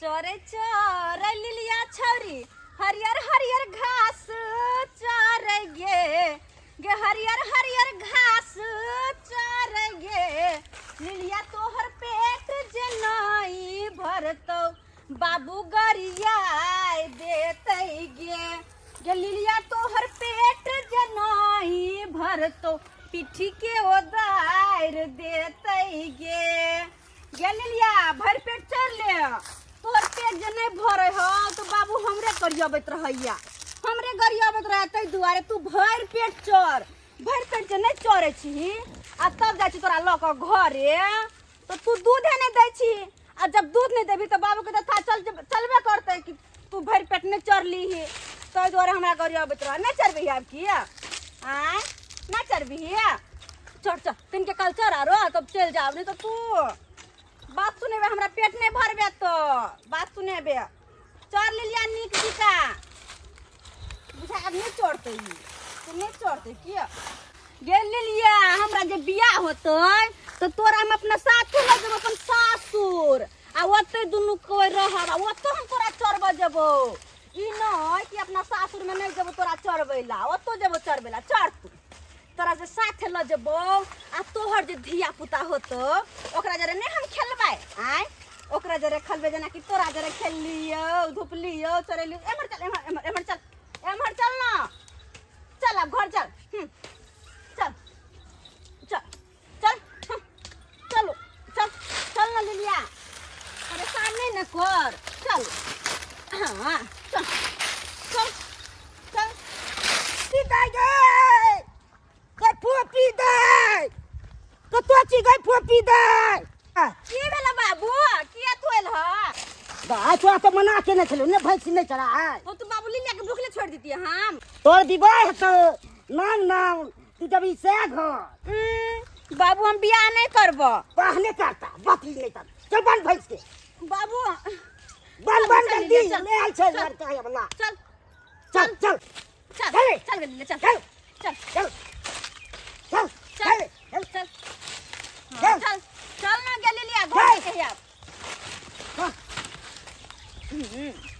चरे चरे लिलिया छौरी हरियर हरियर घास चरे गे गे हरियर हरियर घास चरे गे लिलिया तोहर पेट जे नहीं भरतौ बाबू गरियाय देतै गे गे लिलिया तोहर पेट जे नहीं भरतौ पिठी के ओदारि देतै गे गे लिलिया भरि पेट चढ़ ले तोहर पेट जे नहीं भरे हो तो बाबू हमरे गरियाबैत रहैया हमरे गरियाबैत रहे ताहि दुआरे तू भरि पेट चढ़ भरि पेट जे नहीं चढ़ै छी आ तब जाइ छी तोरा लऽ कऽ घरे तो तू दूधे नहीं दै छी आ जब दूध नहीं देबी तो बाबू के तो चल चलबे करतै कि तू भरि पेट नहीं चढ़ली ताहि दुआरे हमरा गरियाबैत रह नहीं चढ़बही आब किया आँय नहीं चढ़बही चढ़ चढ़ तीन के कल चढ़ आरो तब चलि जाब नहीं तो तू बात सुनेबे हमरा पेट नहीं भरबे तो बात सुनेबे चढ़ लेलिया नीक जिका बुझा आब नहीं चढ़ते ई तू नहीं चढ़ते किया गेल लेलिया हमरा जे बियाह होतै तो तोरा हम अपना साथे लऽ जेबो अपन सासुर आ ओतै दुनू कोइ रहब आ ओतौ हम तोरा चढ़बऽ जेबो ई नहि कि अपना सासुर में नहीं जेबो तोरा चढ़बै ला ओतौ जेबो चढ़बै ला चढ़ तू तोरा जे साथे लऽ जेबो आ तोहर जे धिया पुता होतो ओकरा जरे नहि हम खेलबै आय ओकरा जरे खेलबै जेनाकि तोरा जरे खेललियौ धुपलियौ चढ़ेलियौ एम्हर चल एम्हर एम्हर एम्हर चल एम्हर चल ना चल आब घर चल चल चल चल चलो चल चल ना लिलिया परेशान नहीं ना कर चल हाँ चल चल चल पी दे गे गै फोपी दे कतऽ छी गै फोपी दे की भेल बाबू किया तू एल ह दाय तोरा तऽ मना केने छलौ ने भैंसी नहि चढ़ाय ओ तो बाबू लिलिया के भूखले छोड़ देती हम तोर विवाह हेतौ नाम नाम तू जब ई सएह घर बाबू हम बियाह नहीं करबो पहले करता बकरी नहीं करता चल बन भैंस के बाबू बन बन चल, जल्दी चल, ले आयल छै चल। लड़का ये वाला चल चल चल चल चल। चल गली चल चल चल चल चल चल चल चल हाँ, चल। चल चल ना गेली लिया घर चल। के आब हाँ।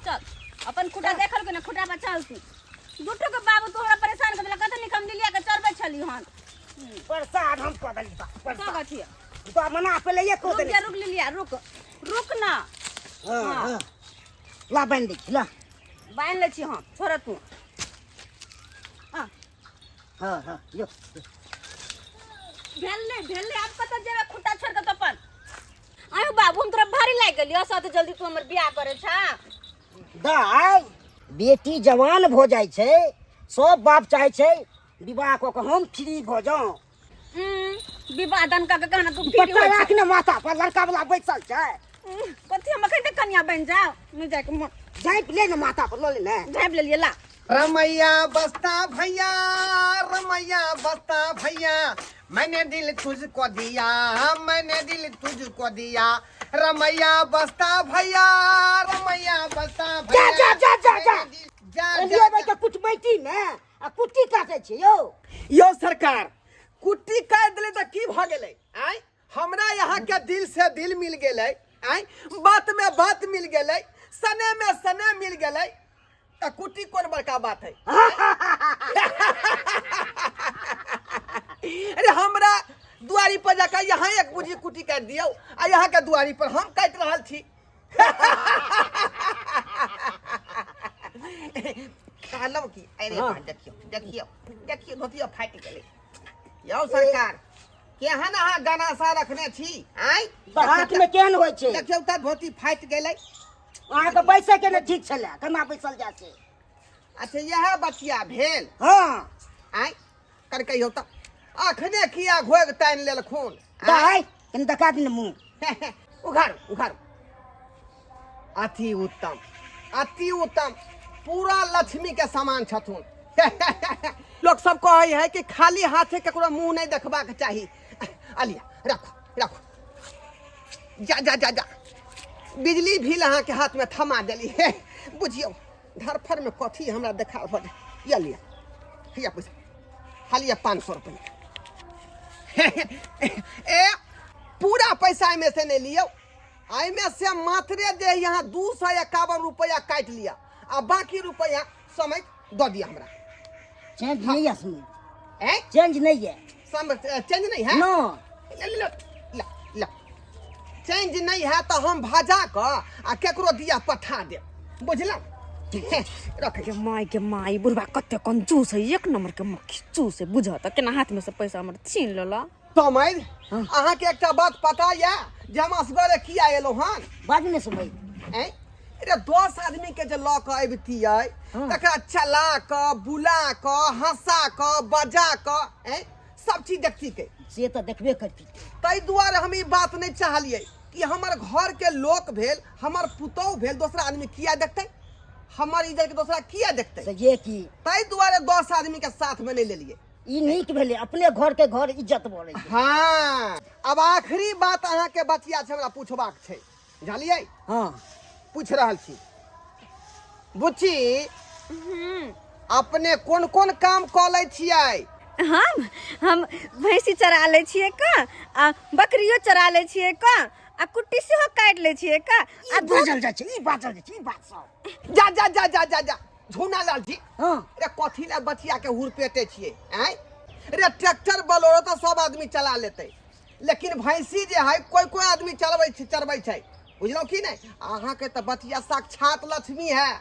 चल अपन खुटा देखल के ना खुटा पर चल तू दुटो के बाबू तोहरा परेशान कर देलक कथनी कम लिया के चढ़बै छली हन प्रसाद हम कऽ देली बा का प्रसाद कथी तो मना पे ले को रुक देली जा रुक लिया रुक रुक ना हां हाँ। हां ला बांध दै छी ला बान्हि लै छी हम छोड़ तू हाँ हां हां यो भेल नहि भेल नहि आब कतऽ जेबै खुट्टा छोड़ कऽ तऽ अपन आयो बाबू हम तोरा भारी लागि गेलियो सत जल्दी तू हमर बियाह करे छा दाय बेटी जवान भऽ जाइ छै सब बाप चाहै छै विवाह कऽ कऽ हम फ्री भऽ जाउ विवाह दान कऽ के कहना तू फ्री पट्टा होइ राख ने माथा पर लड़का वाला बैसल छै कथी हम अखन तक कनिया बनि जाओ नहि जाके मन झाँपि ले ने माथा पर लऽ ले ने झाँपि लेलियै ला रमैया बस्ता भैया रमैया बस्ता भैया मैंने दिल तुझको दिया मैंने दिल तुझको दिया रमैया बस्ता भैया रमैया बस्ता भैया जा, जा, जा, जा। मैंने दिल- जा जा, एलियै जा बैठ कुछ बैठी ने आ कुट्टी काटै छी यौ यौ सरकार कुट्टी काटि देलै तऽ की भऽ गेलै आँय हमरा यहाँ के दिल से दिल मिल गेलै आँय बात में बात मिल गेलै सने में सने मिल गेलै तऽ कुट्टी कोन बड़का बात है अरे हमरा दुआरी पर जाकर यहाँ एक बुझी कुट्टी काटि दियौ आ यहाँ के दुआरी पर हम काटि रहल छी कहलहुँ की अरे हाँ। बा, देखियौ देखियौ देखियौ धोतियो फाटि गेलै यौ सरकार केहन अहाँ गाना सा रखने छी आँय हाथ में केहन होइ छै देखियौ तऽ धोती फाटि गेलै अहाँके बैसै के ने ठीक छलै केना बैसल जाइ छै अच्छा इएह बचिया भेल हँ आँय कर कहियौ तऽ अखने किया घोघ तानि लेलखुन आँय? दाइ कनि देखा दी ने मुँह उघारू उघारू अति उत्तम अति उत्तम पूरा लक्ष्मी के समान छथुन लोक सब कहै है कि खाली हाथे ककरो मुंह नहीं देखबाक चाही अलिया रखो रखो जा जा जा जा बिजली भी अहाँ के हाथ में थमा देली हे बुझियौ धरफर में कथी हमरा देखा भऽ जाय ये लिया हिया पैसा हालिया 500 रुपया ए पूरा पैसा एहिमे से नहि लियौ एहिमे से मात्रे जे यहाँ 251 रुपैआ काटि लिअ आ बाकी रुपैआ समय दऽ दिअ हमरा। चेंज नहीं है इसमें। हैं? चेंज नहीं है। सम चेंज नहीं है। नो। ले ले ले ले, चेंज नहीं है तो हम भजा कऽ आ केकरो दिया पठा देब, बुझलहुँ? रखै के माय के माय, बुढ़बा कते कंजूस है, एक नंबर के मक्खी चूस है। बुझ तऽ केना हाथ में से पैसा हमर छीन लेला। समझ, अहाँके एकटा बात पता यऽ जे हम असगरे किया एलहुँ हन? बाजू ने समय। ऐं? अरे 10 आदमी के जे लऽ कऽ अबितियै तकरा चला कऽ बुला कऽ हंसा कऽ बजा कऽ ऐं सब चीज देखतिकै। से तऽ देखबे करती। ताहि दुआरे हम ई बात नहि चाहलियै कि हमर घर के लोक भेल, हमर पुतोहु भेल, दोसरा आदमी किया देखतै हमर इज्जत के, दोसरा किया देखतै? से जे कि ताहि दुआरे 10 आदमी के साथ में नहि लेलियै। ई नीक भेलै, अपने घर के घर इज्जत बढ़ै छै। हाँ, अब आखिरी बात अहाँके बचिया छै, हमरा पूछबाक छै, जानलियै? हाँ। पूछि रहल छी बुच्ची, अपने कोन कोन काम कऽ लै छियै? हम भैंसी चरा लै छियै क, आ बकरियो चरा लै छियै क, आ कुट्टी सेहो काटि लै छियै क, आ आ दूध बाजल जाइ छै, ई बाजल जाइ छै, ई बात सब। जा जा जा जा जा जा, झूना लाल जी। हाँ। अरे कथी ला बचिया के हुरपेटे छियै? आँय रे, ट्रैक्टर बोलेरो तऽ सब आदमी चला लेतै, लेकिन भैंसी जे है कोई कोई आदमी चलबै छै, चरबै छै, बुझलहुँ कि नहि? अहाँके तऽ बचिया साक्षात लक्ष्मी है।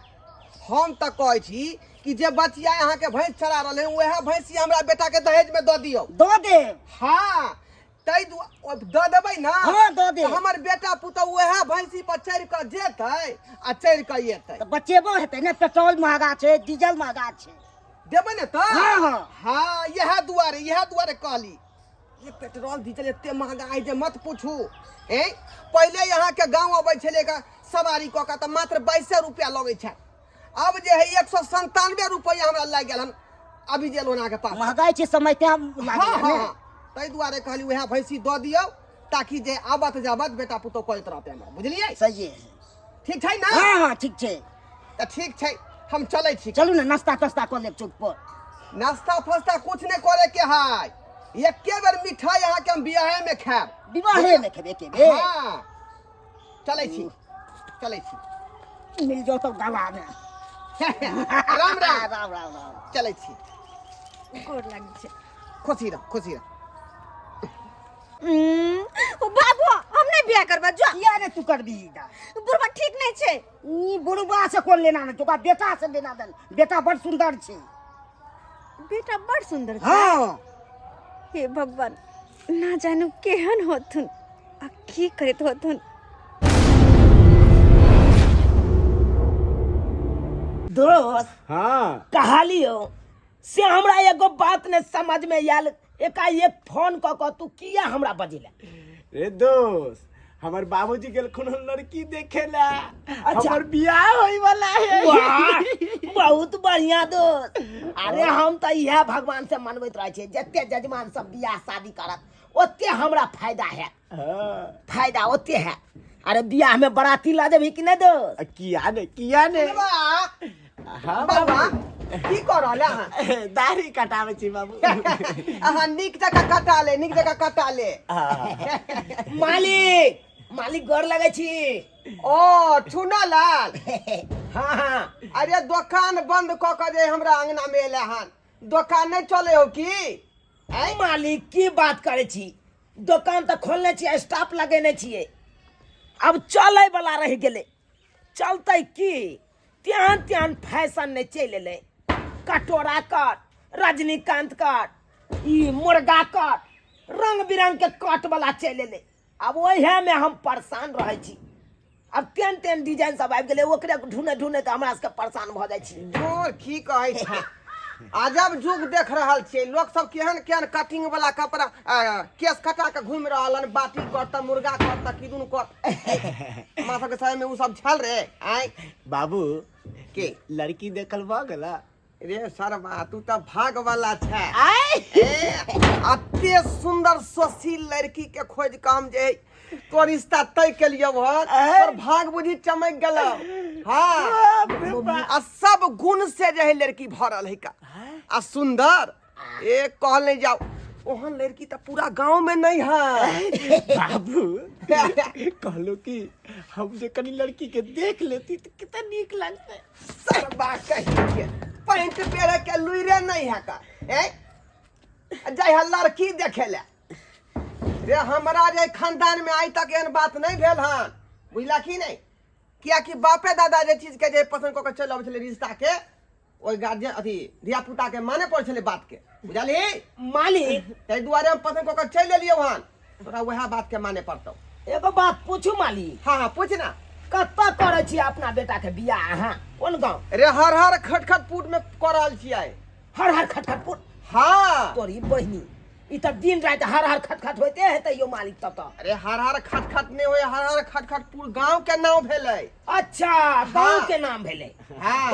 हम तऽ कहै छी कि जे बचिया अहाँके भैंस चरा रहल है वएह भैंसी हमरा बेटाके दहेजमे दऽ दियौ। दऽ देब। हाँ, ताहि दुआरे दऽ देबै ने? हाँ, दऽ देब। तऽ हमर बेटा पुतहु वएह भैंसी पर चढ़ि कऽ जेतै आ चढ़ि कऽ एतै। तऽ बचेबो हेतै ने, पेट्रोल महगा छै, डीजल महगा छै। देबै ने तऽ? हाँ, हाँ। हाँ, इएह दुआरे कहली ये पेट्रोल डीजल एते महगा है जे मत पूछू। ए पहिले यहाँ के गांव अबै छलै गा सवारी कऽ कऽ तऽ मात्र 22 रुपया लगै छै, अब जे है 197 रुपया हमरा लागि गेल हन अभी जे लोना के पास। महगाई छै समय तें लागल हाँ, है ने। हाँ, ताहि दुआरे कहली वएह भैंसी दऽ दियौ ताकि जे आबत जाबत बेटा पुतोह करैत रहतै हमरा, बुझलियै? सही है। ठीक छै ने? हाँ हाँ, ठीक छै। तऽ ठीक छै, हम चलै छी। चलू ने, नाश्ता तास्ता कऽ लेब चौक पर। नाश्ता फास्ता कुछ नहि करे के है, एके बेर मिठाई अहाँके हम बियाहे में खायब। विवाहे में खेबै एके बेर? हाँ, चलै छी, चलै छी। मिल जाओ तो गला में। राम राम। राम राम राम। चलै छी। गोर लागै छै। खुशी रह, खुशी रह। ओ बाबू, हम नहि बियाह करबै, जो। किया ने तू करबी? बुढ़बा ठीक नहि छै। ई बुढ़बा से कोन लेना देन, ओकरा बेटा से लेना देन, बेटा बड़ सुंदर छै। बेटा बड़ सुंदर छै? हाँ। हे भगवान, ना जानू केहन होथुन आ की करैत होथुन। दोस्त। हाँ। कहलियो से हमरा एगो बात ने समझ में आयल, एकाएक फोन कऽ कऽ तू किया हमरा बजेला? रे दोस्त, हमर बाबूजी गेलखुन हन लड़की देखे ला। अच्छा। हमर बियाह होय वाला है। वाह, बहुत बढ़िया दोस्त। अरे हम तऽ इएह भगवान से मनबैत रहै छियै, जते जजमान सब बियाह शादी करत ओते हमरा फायदा है। हाँ। फायदा ओते है। अरे बियाह में बराती ला देबही कि नहीं दोस्त? आ, किया ने, किया ने। बाबा। हाँ। बाबा, की कऽ रहल अहाँ? दाढ़ी कटाबै छी बाबू। अहाँ नीक जकाँ कटा ले, नीक जकाँ कटा ले। हाँ। मालिक, मालिक, गोर लगै छी। ओ चुना लाल। हाँ हाँ। अरे दोकान बंद कऽ कऽ जे हमरा अंगना में एले हन, दोकान नहि चले हो की? ऐ मालिक, की बात करै छी, दोकान तऽ खोलने छियै, स्टाफ लगेने छियै, अब चलै वाला रहि गेलै। चलतै की, तेहन तेहन फैशन नहि चलि एलै, कटोरा कट, रजनीकांत कट, ई मुर्गा कट, रंग बिरंग के कट वाला चलि एलै। आब ओहिमे हम परेशान रहै छी। आब तेहन तेहन डिजाइन सब आबि गेलै, ओकरे ढूँढैत ढूँढैत हमरा सबके परेशान भऽ जाइ छी। जोर की कहै छै, अजब युग देख रहल छियै। लोक सब केहन केहन कटिंग वाला कपड़ा केश कटा के घूमि रहल हन, बाटी कट तऽ मुर्गा कट तऽ किदुन कट। हमरा सबके समय में उ सब छल रे? आँय बाबू। के? लड़की देखल भऽ गेला? रे सरबा, तू तऽ भाग वाला छै। आय। ए, अते सुंदर सुशील लड़की के खोज के हम जे तोर रिश्ता तय के लिए भर तोर भाग बुझी चमक गेल। हाँ, आ सब गुण से जे है लड़की भरल है का, आ सुंदर, एक कहल नहीं जाओ। ओहन लड़की तऽ पूरा गांव में नहीं है। बाबू कहलो कि हम जे कनी लड़की के देख लेती तो कितना नीक लगते। सरबा कही के पैंट पेरे के लुइरे नहीं है का हैं, जाय है लड़की देखे ले रे। हमरा जे खानदान में आइ तक एहन बात नहीं भेल हन, बुझला की नहीं? कियाकि बापे दादा जे चीज के जे पसंद कऽ के चलि अबै छलै रिश्ता के, ओहि गार्जियन अथी धिया पुता के माने पड़ै छलै बात के, बुझलही मालिक? ताहि दुआरे हम पसंद कऽ के चलि एलियौ हन, तोरा वएह बात के माने पड़तौ। एगो बात पूछू मालिक? हाँ हाँ, पूछ ना। कतऽ करै छी अपना बेटा के बियाह अहाँ, कोन गाँव? रे हर हर खटखट पुट में कऽ रहल छियै। हर हर खटखट पुट? हाँ। तोरी बहिनी, ई तऽ दिन राति हर हर खटखट होइते हेतै यौ मालिक तब तऽ। अरे हर हर खटखट नहि होय, हर हर खटखट पुर गांव के नाम भेलै। अच्छा, गांव के नाम भेलै। हाँ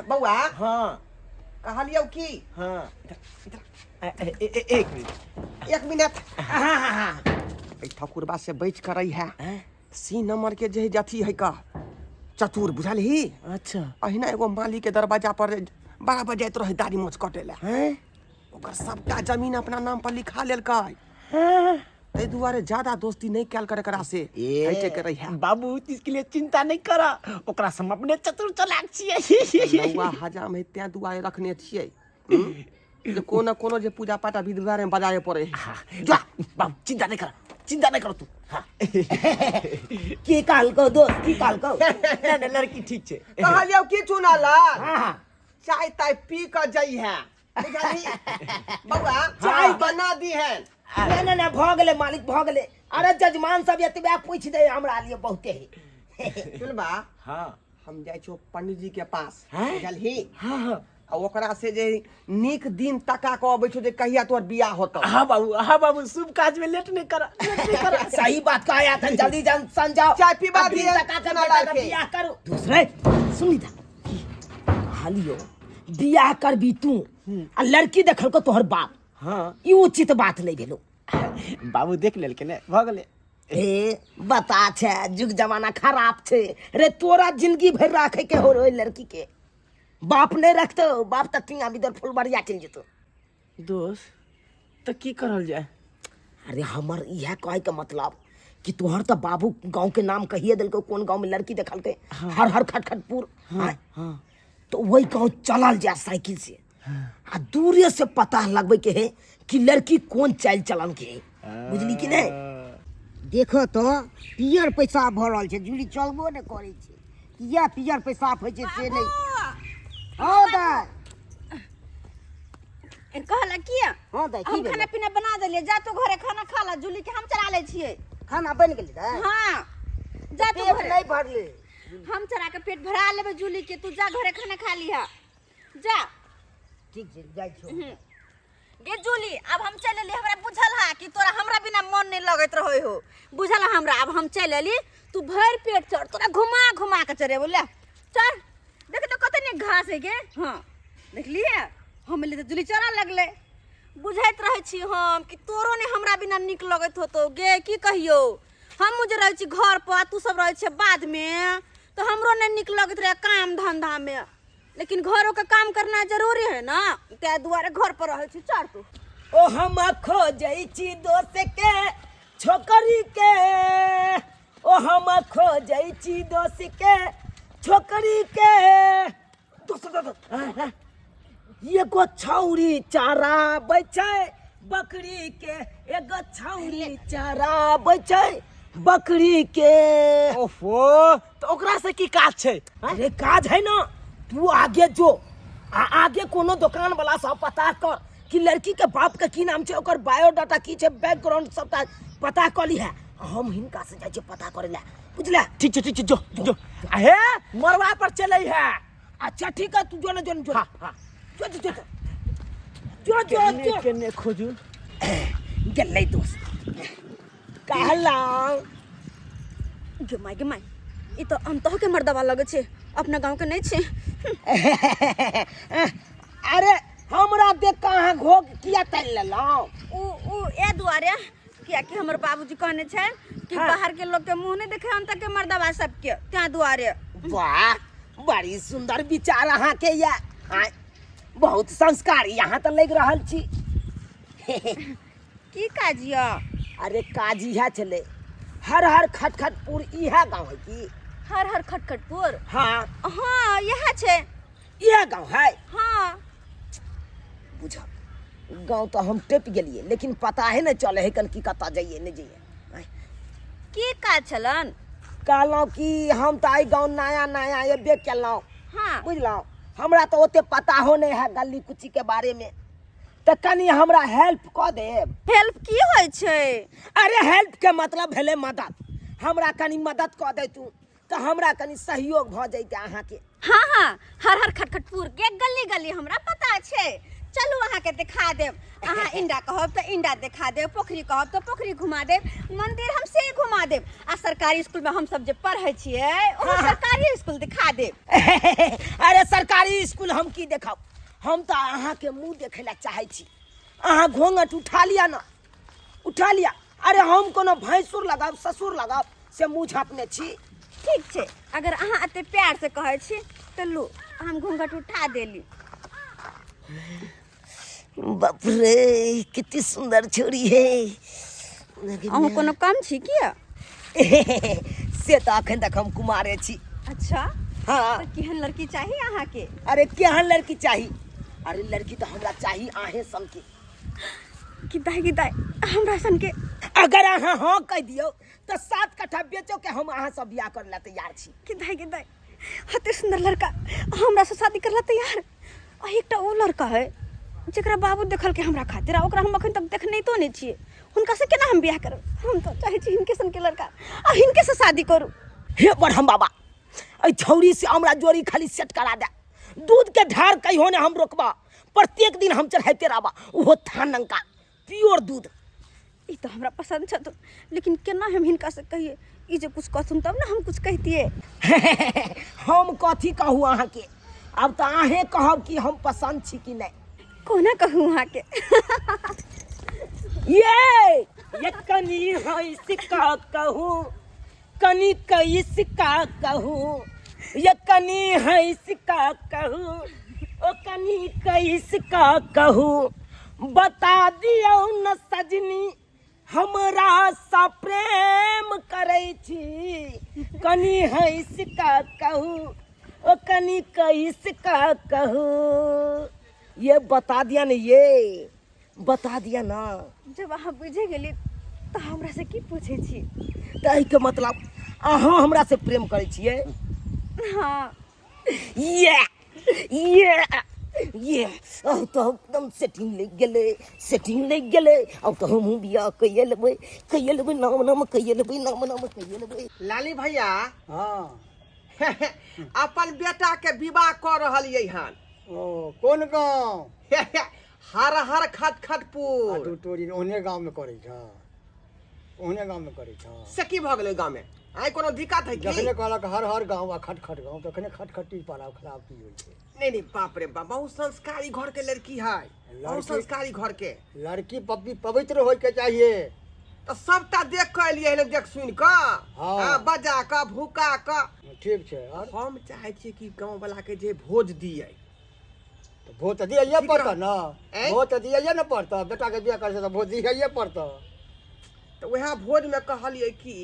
बौआ। हाँ। कहलियौ की? हाँ। एक मिनट, एक मिनट। हाँ हाँ हाँ। एहि ठकुरबा से बच कर रही है, सी नंबर के जे अथी है का चतुर, बुझलही? अच्छा। अहिना एगो माली के दरवाजा पर बराबर जाइत रहे दाढ़ी मोछ कटे ला, हैं? ओकर सबटा जमीन अपना नाम पर लिखा लेलकै। ताहि दुआरे ज्यादा दोस्ती नहीं कैल कर एकरा से, हटे के रही है। बाबू चीज के लिए चिंता नहीं कर, ओकरा से हम अपने चतुर चलाक छियै। नौआ हजाम है तें दुआरे रखने छियै जे कोनो कोनो जे पूजा पाठ आ विध व्यवहार में बजाए पड़े है। जा बाबू, चिंता नहीं कर, चिंता नहीं करो तू। हाँ। की कहलकौ दोस्त, की कहलकौ? नहीं नहीं, लड़की ठीक छे। कहलियौ की चुनालाल? हाँ हाँ। चाय ताय पी कऽ जाइ है, बुझलही बौआ? चाय बना दी है। नहीं नहीं नहीं, भऽ गेलै मालिक, भऽ गेलै। अरे जजमान सब एतबे पूछि दे हमरा लिए बहुते है। सुनबा? हाँ। हम जाइ छियौ पंडित जी के पास, हैं? बुझलही? हाँ हाँ। आ ओकरा से जे नीक दिन तका कऽ अबै छौ जे कहिया तोहर बियाह होतौ। हाँ बाबू, हाँ बाबू, शुभ काज में लेट नहीं कर, लेट नहीं कर। सही बात कहा था, जल्दी जन समझाओ। चाय पीबा अब दिन दिए, तका के चना बेटा लाल के के। बियाह करू। दूसरे सुनी था कहलियो बियाह करबी तू आ लड़की देखल को तोहर बाप? हाँ। ई उचित बात नहीं भेलो। बाबू देख लेलकै ने, भऽ गेलै। हे बता छै, जुग जमाना खराब छै रे। तोरा जिंदगी भरि राखे के हो रे लड़की के, बाप नहीं रखतो, बाप तऽ टिंगा बिदर फुलबरिया चलि जेतो। दोस्त तऽ की करल जाय? अरे हमर इएह कहे के मतलब कि तोहर तऽ बाबू गांव के नाम कहिए देलको, कोन गांव में लड़की देखलकै। हाँ। हर हर खटखटपुर। हाँ। हाँ। तो वही गांव चलल जाय साइकिल से। हाँ। आ दूरे से पता लगबे के है कि लड़की कोन चाल चलन के है, बुझली कि नहीं? देखो तो पियर पैसा भरल छै, जूली चलबो नहि करै छै। किया पियर पैसा होइ छै से नहि। हाँ दाइ। कहला किया? हाँ दाइ, की हम भेलै? खाना पीना बना देलियै, जा तू घरे खाना खा ला, जूली के हम चढ़ा लै छियै। खाना बनि गेलै दाइ? हाँ, जा तू पेट घरे। नहि भरलै। हम चढ़ा के पेट भरा लेबै जूली के, तू जा घरे खाना खा लिहा, जा। ठीक छै, जाइ छियौ। गे जूली, अब हम चलि एली। हमरा बुझल है कि तोरा हमरा बिना मन नहीं लगैत रहे हो, बुझल है हमरा। अब हम चलि एली, तू भरि पेट चढ़, तोरा घुमा घुमा के चढ़ेबो। ले चढ़, देख तो कते नीक घास है गे। हाँ देखलिए, हम एली तऽ जूली चढ़ऽ लगलै। बुझैत रहै छी हम कि तोरो नहि हमरा बिना नीक लगैत होतौ गे। की कहियौ, हमहूँ जे रहै छी घर पर आ तू सब रहै छै बाधमे, तऽ हमरो नहि नीक लगैत रहै काम धन्धामे, लेकिन घरों के काम करना जरूरी है ना, ताहि दुआरे घर पर रहै छी। चढ़ तू। ओ हम खोजै छी दोस्त के छोकरी के, ओ हम खोजै छी दोस्त के छोकरी के। दोस्त, दोस्त, दोस्त, एगो छौरी चराबै छै बकरी के, एगो छौरी चराबै छै बकरी के। ओफो, तऽ ओकरा से की काज छै? अरे काज है ना, तू आगे जो आ आगे कोनो दोकान वाला से पता कर कि लड़की के बाप के की नाम छै, ओकर बायोडाटा की छै, बैकग्राउंड सबटा पता कऽ लिहे। हम हिनका से जाइ छियै पता करे ला, बुझले? ठीक छै, ठीक छै, जो जो। आ हे मरवा पर चलै है। अच्छा ठीक है, तू जो ना, जो ना, जो। हाँ हाँ, जो जो जो जो जो केने जो। केने खोजू गेलै दोस्त, कहला गे माय, गे माय, ई तऽ अंतः के मर्दबा लगै छै, अपना गाँव के नहि छै। अरे हमरा देख कऽ अहाँ घोघ किया तानि लेलहुँ? उ ए दुआरे कियाकि हमर बाबूजी कहने छै कि हाँ। बाहर के लोग के मुंह नहीं देखे अंत के मर्दबा सबके, त्या दुआरे। वाह, बड़ी सुंदर विचार अहाँके या। आँय, बहुत संस्कारी यहाँ तऽ लागि रहल छी। की काज यऽ? अरे काज इएह छलै, हर हर खटखटपुर इएह गाँव है की? हर हर खटखटपुर? हाँ। हाँ, इएह छै। इएह गाँव है? हाँ। बुझ गाँव तऽ हम टपि गेलियै, लेकिन पता है ने चले है कन की कतऽ जाइए नहि जाइए। की काज छलन? कहलहुँ कि हम तऽ एहि गाँव नया नया एबे केलहुँ। हाँ। बुझलहुँ, हमरा तऽ ओते पता हो नहि है गली कुची के बारे में, तऽ कनि हमरा हेल्प कऽ देब? हेल्प की होइ छै? अरे हेल्प के मतलब भेलै मदद। हमरा कनि मदद कऽ दैतू तऽ हमरा कनि सहयोग भऽ जैते अहाँके। हाँ हाँ, हर हर खटखटपुर के गली गली हमरा पता छै, चलू अहाँके दिखा देब। अहाँ इंडा कहब तऽ इंडा देखा देब, पोखरी कहब तऽ पोखरी घुमा देब, मंदिर हम से घुमा देब, आ सरकारी स्कूल में हम सब जे पढ़ै छियै ओहो सरकारी स्कूल दिखा देब। अरे सरकारी स्कूल हम की देखब, हम तऽ अहाँके मुँह देखै लए चाहै छी। अहाँ घोंघट उठा लिअ ने, उठा लिअ। अरे हम कोनो भैंसुर लगाब ससुर लगाब से मुँह झाँपने छी। ठीक छै, अगर अहाँ एते प्यार से कहै छी तऽ लू हम घूंघट उठा देली। बाप रे, कितनी सुंदर छोरी है। अहूँ कोनो कम छी किया? से तऽ अखन तक हम कुमारे छी। अच्छा। हाँ। तऽ केहन लड़की चाही अहाँके? अरे केहन लड़की चाही? अरे लड़की तऽ हमरा चाही अहें सन के। कि दाइ, कि दाइ, हमरा सन के? अगर अहाँ हाँ कहि दियौ तऽ 7 कट्ठा बेचो के हम अहाँ से बियाह करे ला तैयार छी। कि दाइ, कि दाइ, हते सुंदर लड़का हमरा से शादी करला तैयार? आ एकटा ओ लड़का है जकरा बाबू देखल के हमरा खातिर, आ ओकरा हम अखन तक देखने तो नहीं छियै, हुनका से केना हम बियाह करब? हम तो चाहै छी हिनके सन के लड़का आ हिनके से शादी करू। हे ब्रह्म बाबा, एहि छौड़ी से हमरा जोड़ी खाली सेट करा दे। दूध के ढार कहियो ने हम रोकबा, प्रत्येक दिन हम चढ़ाइते रहबा, ओहो थान नंका प्योर दूध। ई तऽ हमरा पसंद छथुन, लेकिन केना हम हिनका से कहिए? ई जे कुछ कहथुन तब ने हम कुछ कहितिए। हम कथी कहू अहाँके, आब तऽ अहें कहब कि हम पसंद छी कि नहि। कोना कहू अहाँके? ये कनी हंस का कहू, कनी कैस का कहू, ये कनी हंस का कहू, ओ कनी कैस का कहू, बता दियौ न सजनी हमरा सा प्रेम करै छी, कनी हंस का कहू, ओ कनी कैस का कहू। ये बता दिया न, ये बता दिया ना। जब अहाँ बुझे गेली तऽ हमरा से की पूछै छी? तऽ एहिके मतलब अहाँ हमरा से प्रेम करै छियै? हाँ। ये ये ये अब तऽ एकदम सेटिंग लागि गेलै, सेटिंग लागि गेलै। अब तऽ हमहूँ बियाह कैये लेबै, कैये लेबै, नाम नाम कैये लेबै, नाम नाम कैये लेबै। लाली भैया। हाँ। अपन बेटा के विवाह कऽ रहलियै हन। ओ कोन गाँव? हर हर खटखटपुर। आ दू तोरी ओहने गाँव में करै छ, ओहने गाँव में करै छ। से की भऽ गेलै गाँव में? आइ कोनो दिक्कत है की? जखने कहलक हर हर गाँव आ खटखट गाँव, तखने खटखटी पड़ाव खराब की होइ छै। नहीं नहीं, बाप रे बाप, बहुत संस्कारी घर के लड़की है, बहुत संस्कारी घर के लड़की। पप्पी पवित्र होय के चाहिए। तऽ सबटा देख कऽ एलियै हन, देख सुनि कऽ। हाँ। हाँ, बजा कऽ भूका कऽ। ठीक छै। और हम चाहै छियै कि गाँव वाला के जे भोज दियै। तऽ भोज तऽ दियैये ठीक पड़तऽ रह। ने। ऐं? भोज तऽ दियैये ने पड़तऽ, बेटा के बियाह करै छै तऽ भोज दियैये पड़तऽ। तऽ वएह भोज में कहलियै कि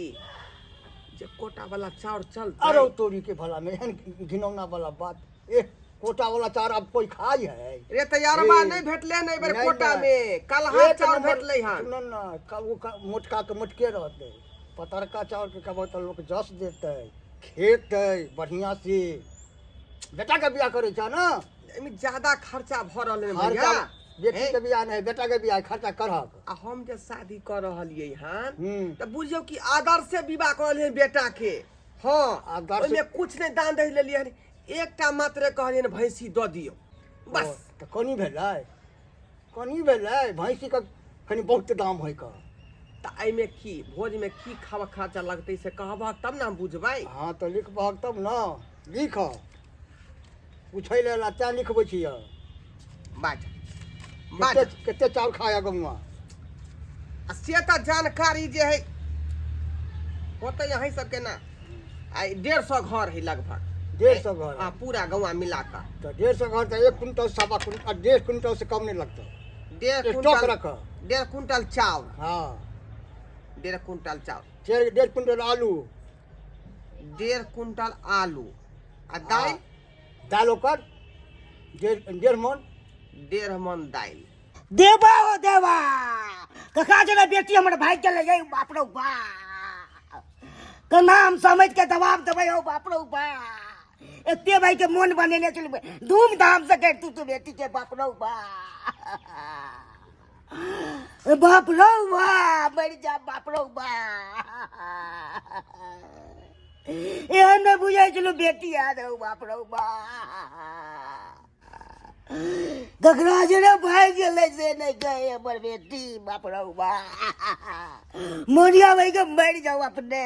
जे कोटा वाला चाउर चलतै। अरे तोरी के भला में एहन घिनौना वाला बात, एह कोटा वाला चाउर अब कोई खाई है? रे तऽ यारबा ए, नहीं भेटले ने एहि बेर नहीं, कोटा नहीं। में, कलहा एक चाउर नंबर, भेटलै हन। सुन न, वो मोटका के मोटके रहतै, पतरका चाउर के कहबो तऽ लोक जस देतै, खेतै बढ़िया से। बेटा के बियाह करै छ ने? एहिमे ज्यादा खर्चा भऽ रहल है खर्चा भैया। बेटी हैं? के बियाह नहीं, बेटा के बियाह खर्चा करहक। आ हम जे शादी कऽ रहलियै हन हम्म। तऽ बुझियौ कि आदर्श से विवाह कऽ रहलियै बेटा के। हाँ, आदर्श- ओहिमे कुछ नहि दान दही लेलियै हन, एकटा मात्र कहलियै हन भैंसी दऽ दियौ बस। ओ, तऽ कनी भेलै, कनी भेलै, भैंसी के कनी बहुत दाम होइ कऽ। तऽ एहिमे की भोजमे की खावा खर्चा लगतै से कहबहक तब ने हम बुझबै। हाँ तऽ लिखबहक तब ने, लिख पूछै लेल आ तें लिखबै छियै। बाज बाज। कते चाउर खाया गौआ? आ से तऽ जानकारी जे है होतै अहीं सबके ना। आ 150 घर है लगभग। 150 घर। हाँ, पूरा गौआ मिला कऽ। तऽ 150 घर तऽ 1 क्विंटल 1.25 क्विंटल 1.5 क्विंटल से कम नहि लगतौ। 1.5 स्टॉक क्विंटल रख। 1.5 क्विंटल चाउर। हाँ। 1.5 क्विंटल चाउर। 1.5 क्विंटल आलू। 1.5 क्विंटल आलू आ दालि। दालि ओकर 1.5 मन। 1.5 मन दालि। देवा हो देवा, कका जेना बेटी हमर भागि गेलै। यै बाप रौ बा, केना हम समझ के दबाब देबै? हौ बाप रौ बा, एते भाई के मोन बनेने चलबै, धूमधाम से कर तू बेटी के। बाप रौ बा, बाप रौ बा, मरि जा। बाप रौ बा, एहन नहि बुझै छलहुँ बेटी आयल। हौ बाप रौ बा, ककरा जेना भागि गेलै से नहि कहे हमर बेटी। बाप रौ बा, मोनिया भाई के मरि जाऊ अपने।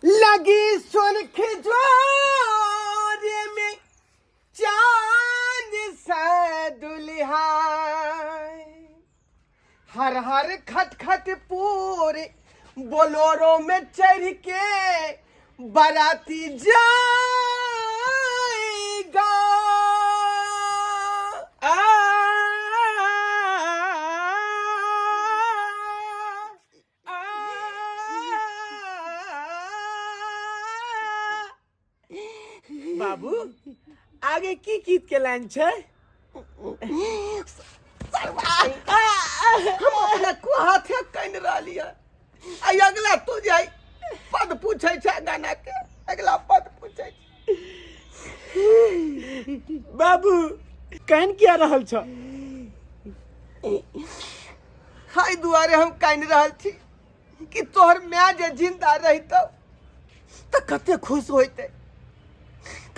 लगी सुर्ख जोरे में चांद सा दुल्हा, हर हर खट खट पूर बोलोरो में चढ़ के बाराती जाएगा। आ, आ, बाबू, आगे की गीत के लाइन छै? हम अपने को हाथे कनि रहलियै आ अगला तू जाय पद पूछै छै, गाना के अगला पद पूछै छै। बाबू, कहन किया रहल छ? हाय दुआरे हम कानि रहल छी कि तोहर माय जे जिंदा रहितौ तऽ कते खुश होइतै,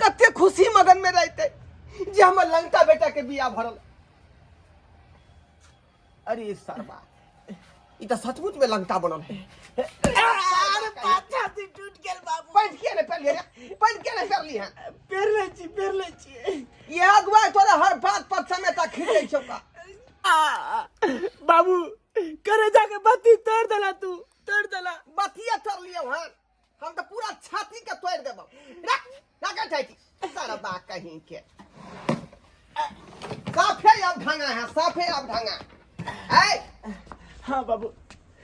कते खुशी मगन में रहते जे हमर लंका बेटा के बियाह भरल। अरे सरबा, ई तऽ सचमुच में लंका बनल है। अरे पाछा से टूट गेल बाबू। पैंट किया नहीं पहनली रे? पैंट किया नहीं पहनली है? पेर लै छी, पेर लै छी। ये अगुआ तोरा हर बात पर समेटा खींचै छौ का। बाबू, करे जाके बत्ती तोड़ देला, तू तोड़ देला। बतिया तोड़ लियौ हन, हम तऽ पूरा छाती के तोड़ देबौ। रख रख जाइ छी सरबा कहीं के। साफे अब ढंगा है, साफे अब ढंगा ऐ। हाँ बाबू।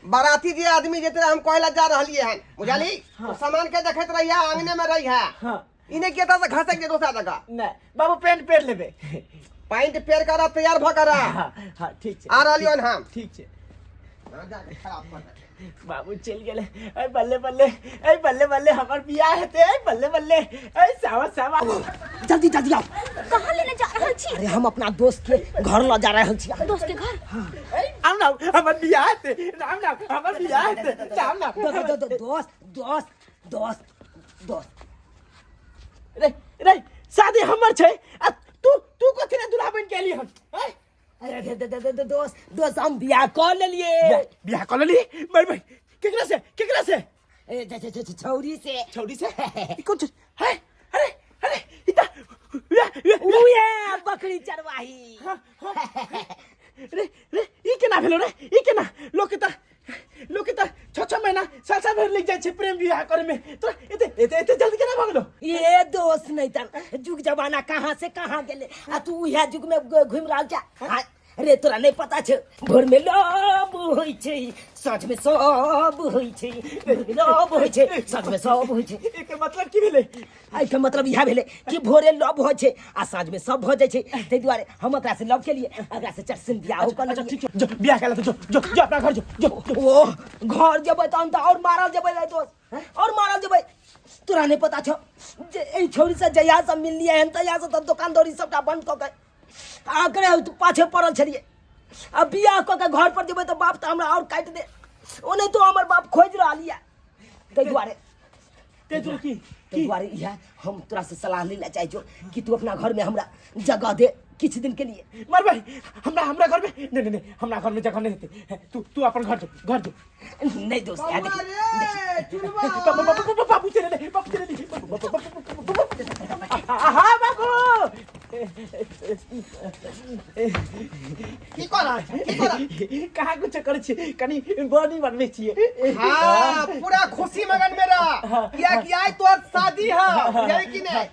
बाराती जे आदमी जेते हम कहला जा रहलिए हन, बुझली? तो सामान के देखैत रहिया, आंगने में रहिया। हाँ। इने के से घसक जे दोसरा जगह। नहीं बाबू, पैंट पेर लेबे। पैंट पेर कर तैयार भ कर। हाँ हाँ, ठीक छै। आ रहलियौ हन हम। ठीक छै। हाँ, जा के खराब कर दे। बाबू चलि गेलै। ऐ बल्ले बल्ले, ऐ बल्ले बल्ले, हमर बियाह हेतै। ऐ बल्ले बल्ले, ऐ सावा सावा। जल्दी जल्दी आओ। कहाँ लेने जा रहल छी? अरे, हम अपना दोस्त के घर ल जा रहल छी। दोस्त के घर? राम राम, हमर बियाह हेतै। राम राम, हमर बियाह हेतै। राम राम। दोस्त, दोस्त, दोस्त, दोस्त। रे रे, शादी हमर छै आ तू तू कथी ने दुल्हा बनि के एली हन, ऐ? अरे रे, रे, रे, रे, दोस्त, दोस्त, हम बियाह कऽ लेलिए। बियाह कऽ लेली? मर भाई, केकरा से, केकरा से? ए, छौरी से। छौड़ी से? ई कोन चीज है? अरे अरे, ई त या, या, या। उहे बकरी चरवाही। रे रे, ई केना भेलो रे? ई केना? लोक के त 6-6 महीना, साल साल भरि लागि जाइ छै प्रेम विवाह करे में, तोरा एते एते एते जल्दी केना भऽ गेलो? ये दोस्त, नहीं त जुग जमाना कहाँ से कहाँ गेले आ तू उहे जुग में घुमि रहल छा। हाँ, रे, तोरा नहीं पता छौ, भोर में लब होइ छै, साँझ में सब होइ छै। भोर में लब होइ छै, साँझ में सब होइ छै। एकर मतलब की भेलै? एहिके मतलब इएह भेलै कि भोरे लव होइ छै आ साँझ में सब भऽ जाइ छै। ताहि दुआरे हम ओकरा से लव केलिए, ओकरा से चटसिन बियाहो कऽ अच्छा लेलिए। ठीक छै, जो बियाह केला तऽ जो जो जो, अपना घर जो, जो जो। ओ घर जेबै तहन तऽ आओर मारल जेबै रे दोस्त, आओर मारल जेबै। तोरा नहि पता छौ जे एहि छौरी से जहिया से मिललियै हन तहिया से तऽ दोकान दौरी सबटा बंद कऽ के आ एकरे पाछे पड़ल छलियै। आ बियाह कऽ के घर पर जेबै तऽ बाप तऽ हमरा आओर काटि दे। ओनाहितो तो हमर बाप खोजि रहल यऽ, ताहि दुआरे। ते जो की ताहि दुआरे इएह हम तोरा से सलाह लै लए चाहै छियौ कि तू अपना घरमे हमरा जगह दे किछु दिन के लिए। मर भाई, हमरा हमरा घर में नहीं नहीं नहीं, हमरा घर में जगह नहीं हेतै। तू तू अपन घर जो, घर जो। नहीं दोस्त, याद बउआ रे चुनवा। बाबू बाबू बाबू चले ले, बाबू चले ले। हाँ बाबू। की कर रहल छै? की कर रहल? कहाँ कुछ करै छियै, कनि बॉडी बनबै छियै। हाँ, पूरा खुशी मगन में रह। किया कि आइ तोहर शादी है, बुझलियै कि नहीं?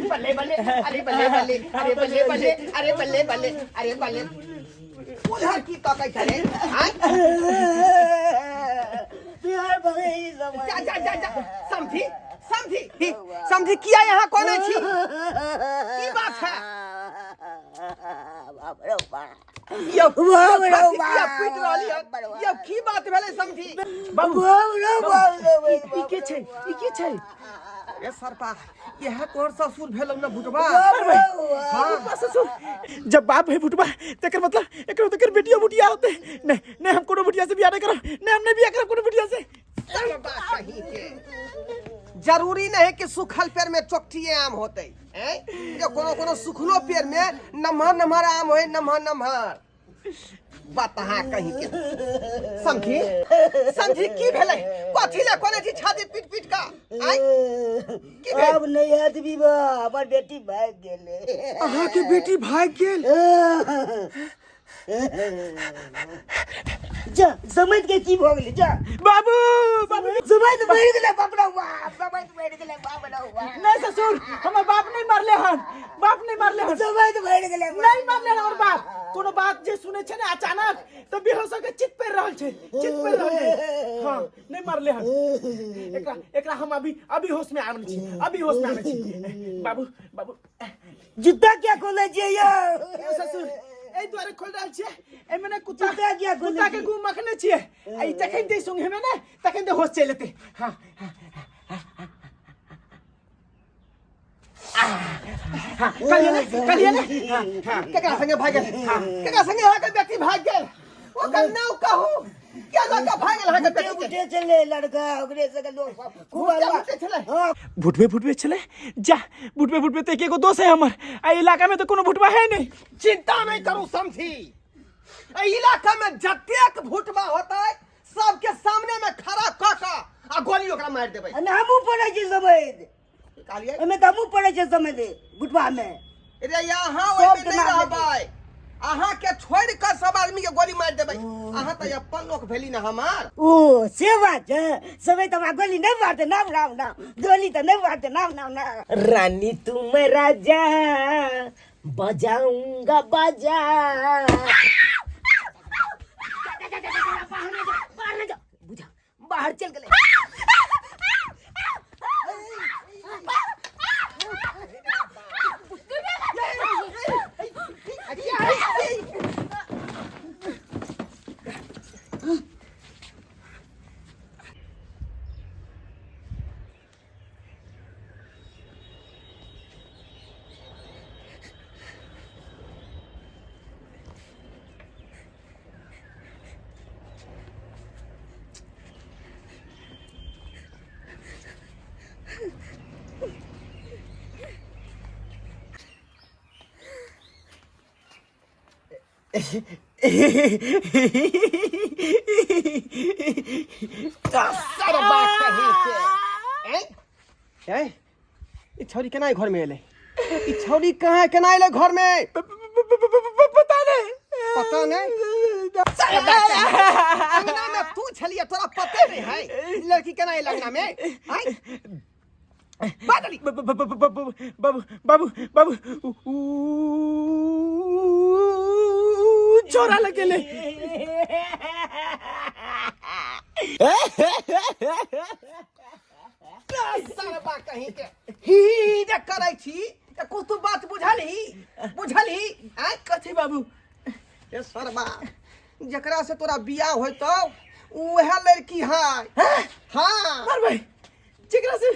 बल्ले बल्ले, अरे बल्ले बल्ले, अरे बल्ले बल्ले, अरे बल्ले बल्ले, अरे बल्ले। उधर की तकै छले? आँय? बिहार भगे ई समय। जा जा जा जा, समझी समझी समझी, किया यहाँ कोने छी? की बात है? बाप रे बाप। यौ बाप रे छाती बाप। किया पीट रहली हन? यौ, की बात भेलै समझी? बाबू, बाप रे बाप रे। ई के छै? ई के छै? ए सरपा, इएह तोहर ससुर भेलौ ने भुटबा? हाँ, भुटबा ससुर। जब बाप है भुटबा, तेकर मतलब एकरो तेकर बेटियो भुटिया होते। नहीं नहीं, हम कोनो भुटिया से बियाह नहीं करब। नहीं, हम नहीं बियाह करब कोनो भुटिया से। सरपा कहीं के, जरूरी नहीं है कि सूखल पेड़ में चोकटिए आम होते हैं। जे कोनो कोनो सूखलो पेड़ में नमहर नमहर आम होय, नमहर नमहर। बताहा कहीं के। समझी समझी, की भेलै? कथी ले कोने छी छाती पीट पीट का? आय, की भेल? आब नहीं हैत विवाह, हमर बेटी भागि गेलै। अहाँ के बेटी भागि गेल? जा, समझ के की भऽ गेलै, जा। बाबू, बाबू। समझ मरि गेलै, बाप रे बाप। समझ मरि गेलै, बाप रे बाप। नहीं ससुर, हमर बाप नहीं मरले हन। बाप नहीं मरले हन। समझ मरि गेलै। नहीं मरले हन हमर बाप। कोनो बात जे सुने छै ने अचानक, तऽ बेहोश होके चित पड़ि रहल छै, चित पड़ि रहल छै। हाँ, नहीं मरले हन। एकरा एकरा हम अभी अभी होश में आनै छी, अभी होश में आनै छी। बाबू, बाबू। जूता क्या खोलै छियै यौ? यौ ससुर, एहि दुआरे खोल रहल छियै, एहिमे ने कुत्ता जूता किया खोलै कुत्ता के छियै? गुम मखने छियै आ ई जखन दे सुंघेमे ने, तखन दे होश चलि एतै। हाँ हाँ, कहलियै ने, कहलियै ने। हाँ हाँ। केकरा संगे भागि गेल? केकरा संगे अहाँके बेटी भागि गेल? ओकर नाम कहू, क्या लड़का भागि गेल अहाँके बुटे बेटी के? बुटे छलै लड़का, ओकरे सबके लोक खूब भुटे हल्ला। भुटे छलै? हाँ। भुटबे भुटबे छलै? जा, भुटबे भुटबे तऽ एकेगो दोस्त है हमर आ इलाका में तऽ कोनो भुटबा है नहीं। चिंता नहीं करू समझी, एहि इलाका में जतेक भुटबा होतै, सबके सामने में खड़ा कऽ कऽ आ गोली ओकरा मारि देबै। एहिमे हमहूँ पढ़ै छी समैध। कहलियै? एहिमे तऽ हमहूँ पढ़ै छियै समैध बुटबा मे। रे, यहाँ सब ओहिमे के नहि नाम। रहबै, अहाँ के छोड़ि कऽ सब आदमी के गोली मारि देबै। अहाँ तऽ अपन लोक भेली ने हमार। ओ से बात छै। समय तऽ हमरा गोली नहि मारतै? नाम नाम नाम, गोली तऽ नहि मारतै? नाम नाम नाम। रानी तुम राजा, बजाऊंगा बाजा। बाहर ना जाओ, बुझा बाहर चल गए। सरबा कहीं के। ऐं? ऐं? ई छौरी केना घर में एलै? ई छौरी कहाँ केना एलै घर में? पता नहीं। पता नहीं? सरबा कहीं के। अंगना में तू छलिए, तोरा पते नहीं है ई लड़की केना एलै अंगना में? आँय? बादली। बाबू, बाबू, बाबू, ऊ छोरा लगेले। सरबा कहीं के, ही ही जे करै छी तऽ कुछ तू बात बुझलही? बुझलही? आँय? कथी बाबू? ए सरबा, जकरा से तोरा बियाह होइतौ, उएह लड़की है। हाँ। मार भाई, जेकरा से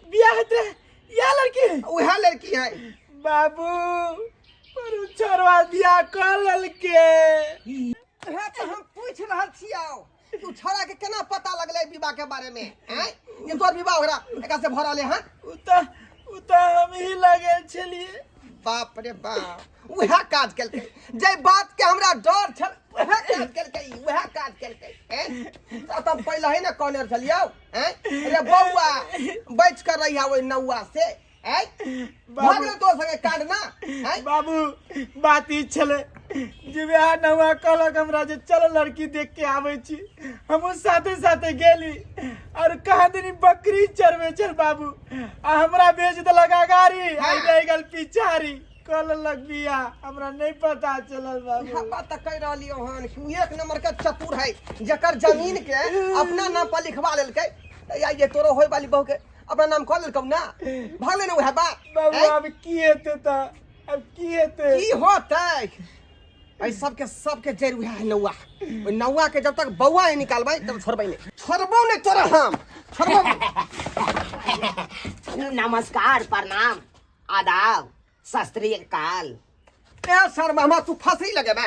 बियाह होइत रहे, यह लड़की है? उएह लड़की है। बाबू, पर उ छोरवा बियाह कर लेलके। उएह तऽ हम पूछि रहल छियौ, तू छौड़ा के केना पता लगलै विवाह के बारे में? आँय, जे तोर विवाह ओकरा एकरा से भऽ रहलै हन? उ तऽ हम ही लगल छलिए। बाप रे बाप, उएह काज केलकै जे बात के हमरा डर छल। उएह काज केलकै ई, उएह काज केलकै। हैं? तऽ तब पहिले ही ने कहने छलियौ, हैं? रे बौआ, बचि कर रहिया ओहि नौआ से। हैं? भऽ गेलै तोर संगे कांड ना? हैं? बाबू, बात ई छलै। जे वएह नौआ कहलक हमरा जे चलो लड़की देख के आबै छी, हमहूँ साथे साथे गेली और कहाँ दिन बकरी चरबै छल बाबू, आ हमरा भेज देलक अगाड़ी आ रहि गेल पिछाड़ी। कहलक बियाह, हमरा नहीं पता चलल बाबू। इएह बात तऽ कहि रहलियौ हन कि ओ एक नंबर के चतुर है, जकर जमीन के अपना नाम पर लिखवा लेलकै। तऽ या ये तोरो होय वाली बहू के अपना नाम कऽ लेलकौ ना, भऽ गेलै ने उएह बात। बाबू आँय? आब की हेतै तऽ, अब की हेतै? की होतै, एहि सबके सबके जड़ि उएह है नौआ। ओहि नौआ के जब तक बौआ नहीं निकालबै तब छोड़बै नहीं, छोड़बो नहीं तोरा हम, छोड़बो नहीं। नमस्कार, प्रणाम, आदाब, सत श्री अकाल। ए सर हमरा तू फांसी लगेबे,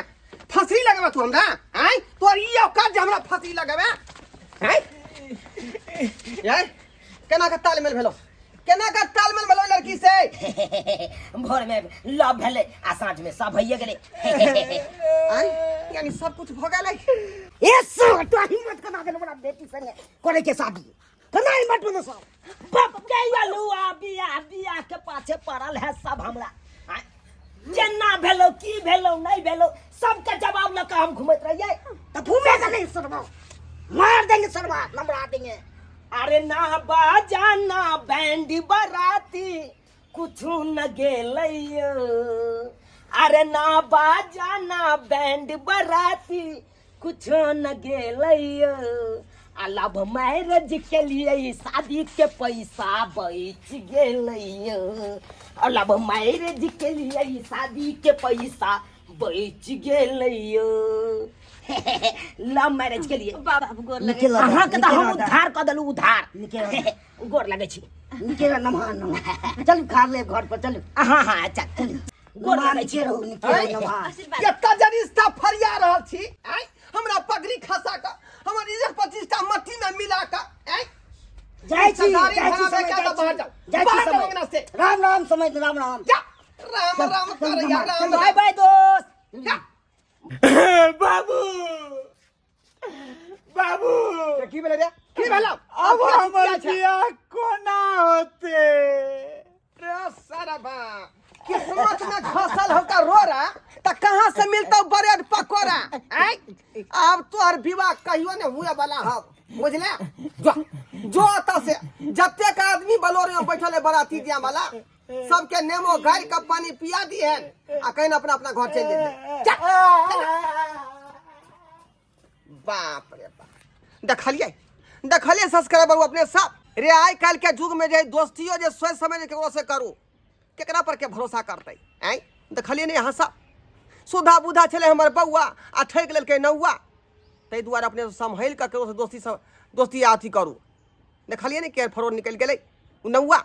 फांसी लगेबे तू हमरा? आँय तोर ई औकात जे हमरा फांसी लगेबे? आँय यार केना के तालमेल भेलो, केना के तालमेल भेलो लड़की से? भोर में लव भेलै आ साँझ में सब भइए गेलै। आँय यानी सब कुछ भ गेलै। ए सर तो हिम्मत केना देलौ हमरा बेटी संगे करे के शादी? केना हिम्मत भेलो सर? बाप के अलुआ बियाह बियाह के पाछे पड़ल है सब हमरा। आँय, जेना भेलो की भेलो नहीं भेलो सबके जवाब लऽ के हम घूमैत रहियै। तो घूमेगा नहीं सरवा, मार देंगे सरवा, लमड़ा देंगे। अरे ना बाजाना बैंड बराती कुछ न गेलैयो, अरे ना बाजाना बैंड बराती कुछ न गेलैयो, आ लव मैरिज के लिए शादी के पैसा बच गेलैयो, आ लव मैरिज के लिए शादी के पैसा बच गेलैयो। लव मैरिज के लिए बाबू गोर लगे। निकल अहाँके तऽ हम उद्धार कऽ देलहुँ, उद्धार। निकल। गोर लगै छी। निकल, नमहा नमहा, चलू खा ले घर पर चलू। हाँ हाँ चल चल, गोर लगै छी। निके रहू, निके रहू, नमहा। आशीर्वाद। केतना जरिश्ता फरिया रहल छी आँय, हमरा पगड़ी खसा कऽ हमर इज्जत प्रतिष्ठा मट्टी में मिला कऽ आँय। जाइ छी, रिश्तेदारी जाइ छी, भरा समय के जाइ तऽ बाहर छी, जाउ। जाइ छी बाहर जाउ समय। अंगना से। राम राम समय, राम राम। जा राम राम करैया राम। बाय बाय दोस्त। जा। बाबू बाबू की भेलै रे, की भेलौ? अब अब हमर की छै? बियाह कोना होते? रे सरबा किस्मत में घसल होता रोरा त कहाँ से मिलता ब्रेड पकौड़ा? आँय अब तोहर विवाह कहियो ने हुए वाला हव, बुझले? जो जो अतः से जतेक आदमी बलोरे में बैठल है बराती दिया वाला सबके नेमो गारि के पानी पिया दिए आ कहीं अपना अपना घर चलि जेतै। चल, चल। बाप रे बाप, देखलियै देखलियै सब्सक्राइबर अपने सब रे, आइ काल्हि के युग में जे दोस्तियो जे सोचि समझ के केकरो से करू, केकरा पर के भरोसा करतै? आँय देखलियै ने यहाँ सब सुधा बुधा छलै हमर बौआ आ ठकि लेलकै नौआ। ताहि दुआरे अपने सम्हलि कऽ केकरो से दोस्ती सब दोस्ती अथी करू। देखलियै ने के फरोड निकलि गेलै ओ नौआ।